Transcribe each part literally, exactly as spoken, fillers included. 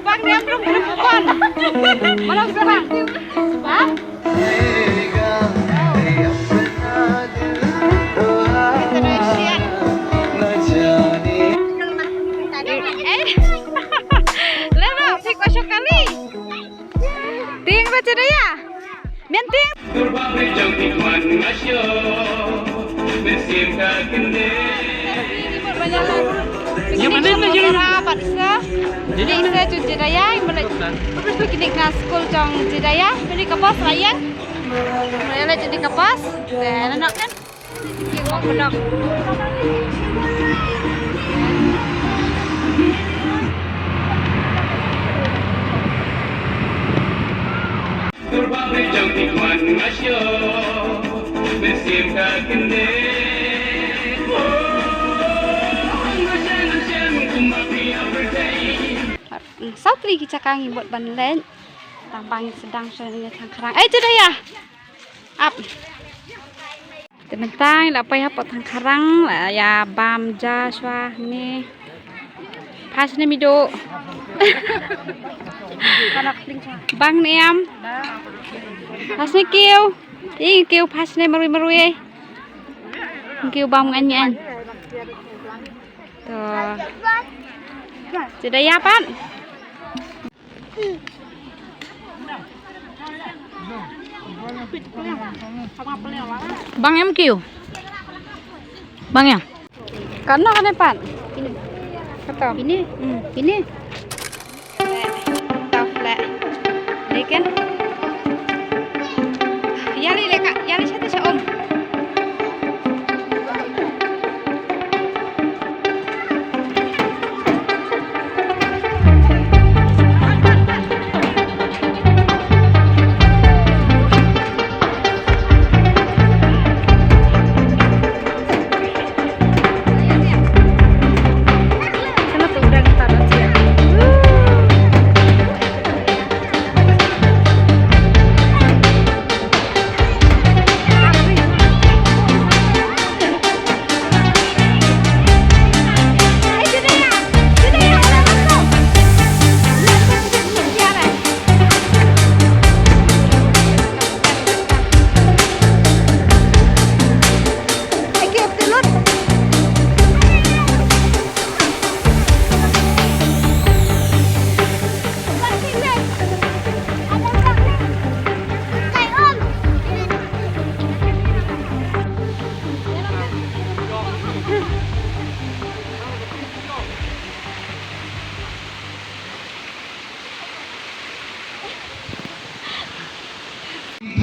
Bang niam rung rung kon. Mana bang? Ha? Indonesia. Eh. Lero, sik masuk kali. Ting baca daya. Menting. Ini sa jong Jedaya, ini sa jong Jedaya, ini sa jong Jedaya, ini ka bos layan. Ini la jong ka bos. Dah nak kan? Ki wak bedok. Saw tylli ki jaka ngi mut ban leit. Tang ba ngi sdang sha ïa Thangkhrang. Ai tu dah ïa. Ap. Te mynta la poi hapoh Thangkhrang, la ïa bam ja shuwa ne. Phai shane Mido. Bang ne em. Phai shane kiew. Ï kiew phai shane marwei marwei. Kiew bam ngan ngan. To. Jada ïa pat. Bang em kiew. Bang em. Kano kane pat? Ini. Kata. Ini. Hmm. Ini. Tau flat. Lekin. Ïa li leka, ïa li shati sha om.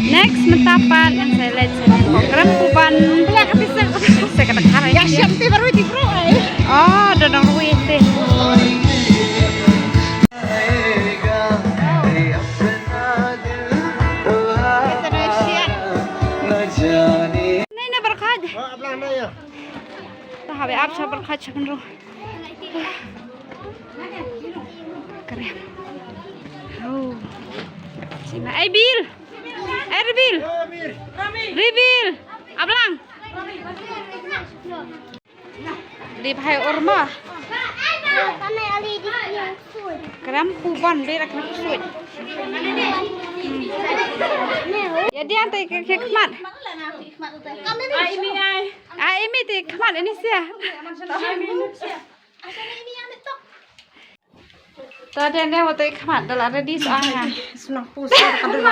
Next mynta pat ngan sa leit sha Krem Puban. Sa ka dkhar ai. Ya siap te baru di bro ai. Oh, da dang rui te. Nei na berkhaj. Ta habe ap sha berkhaj sha benru. Kare. Oh. Sima ai bil. Ai rebil. Rebil. Ablang. Di bhai urma. Krem Puban, di Krem Pusuit. Ya dia antai ke khmat. Ai mi ai. Ai mi te khmat ini sia. Ta de ne wa te khmat da la ready sa nga. Sna pu sa ka de la.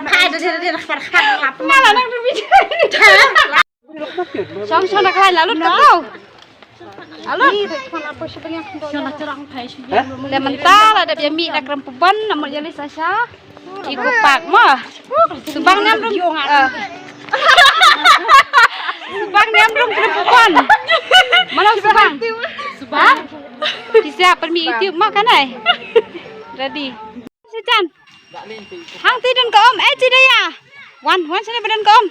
Ka de de de khmat khmat khmat. Mala nang ready. Shong shong da khlaiñ la lut ka tau. Alo. Shong da cherang phai shi. Le mynta la dep ïa mih na Krem Puban na mut ïa leit sha sha. Eco Park mo. Subang niam rung. Subang niam rung Krem Puban. Mano subang? Subang. Pisa permi YouTube mo kanai. Ready. Sitan. Hang ti dun ka om, eh ti daya. Wan, wan sini ba dun ka om.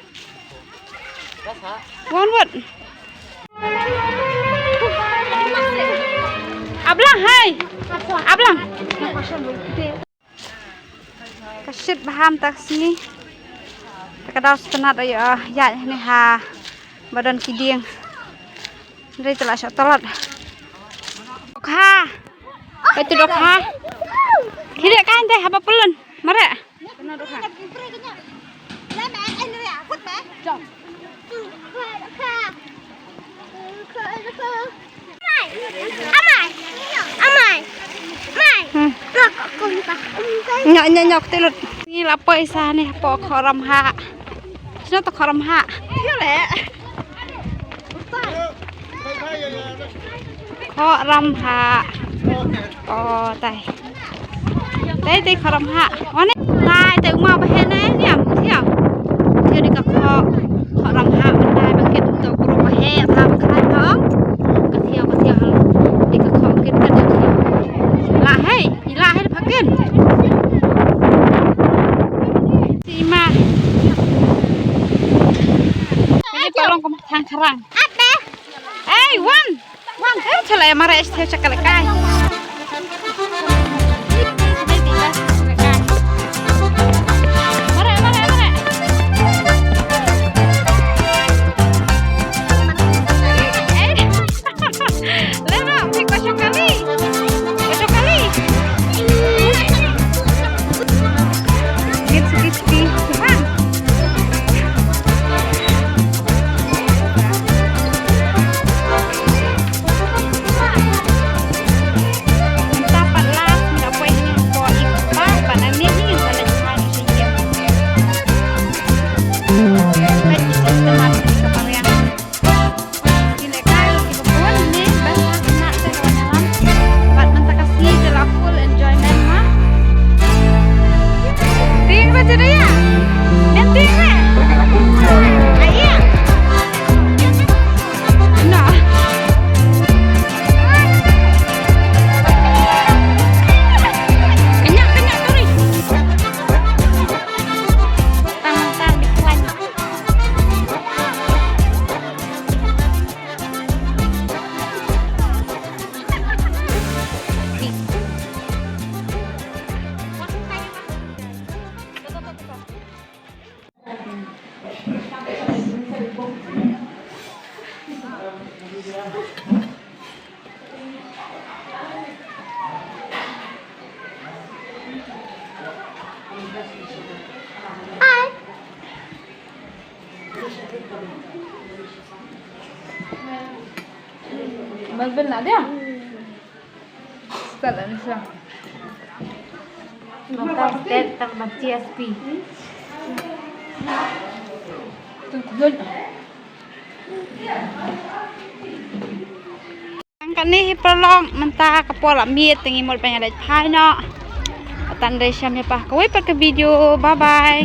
Wan wat. Ablang hai. Ablang. Ka shit ba ham ta sngi. Ta ka daw sngewtynnat ïa ïa ne ha ba don ki dieng. Dei te la shah talat. Kha. Oi tu dok kha. Khide kan te haba pulun. Mare. Amai. Amai. Amai. Hmm. Nyok, nyok, nyok, tilut. Ni la poi sa ni hapoh Khoh Ramhah. Sino to Khoh Ramhah. Yo le. Khoh Ramhah. Oh, tai. Tai, tai Khoh Ramhah. Wane, tai, tai uma ba he ne, niam, niam. Thiu di ka khoh, Khoh Ramhah, ban tai ba kit to kro ba he, ta ba khai nong. Ka thiu, ka thiu. Di ka khoh kit ka thiu. La hei, la hei ba kit. Sima. Ini tolong kum thang kharang. Hey, one. One. Eh, chala ya mara este chakal kai. Mara, mara, mara. Eh. Leno, pi ko chokali. Ko chokali. Git, git, git. Bang. Melbourne lah dia. Start lah ni siang. Makan start tang ban C S P. Tang kudut. Kane hi paralok mynta ka por la miet, te ngi mut ban ïa leit phai noh. Tan dei shem ïa phi ha kawei pat ka video. Bye bye.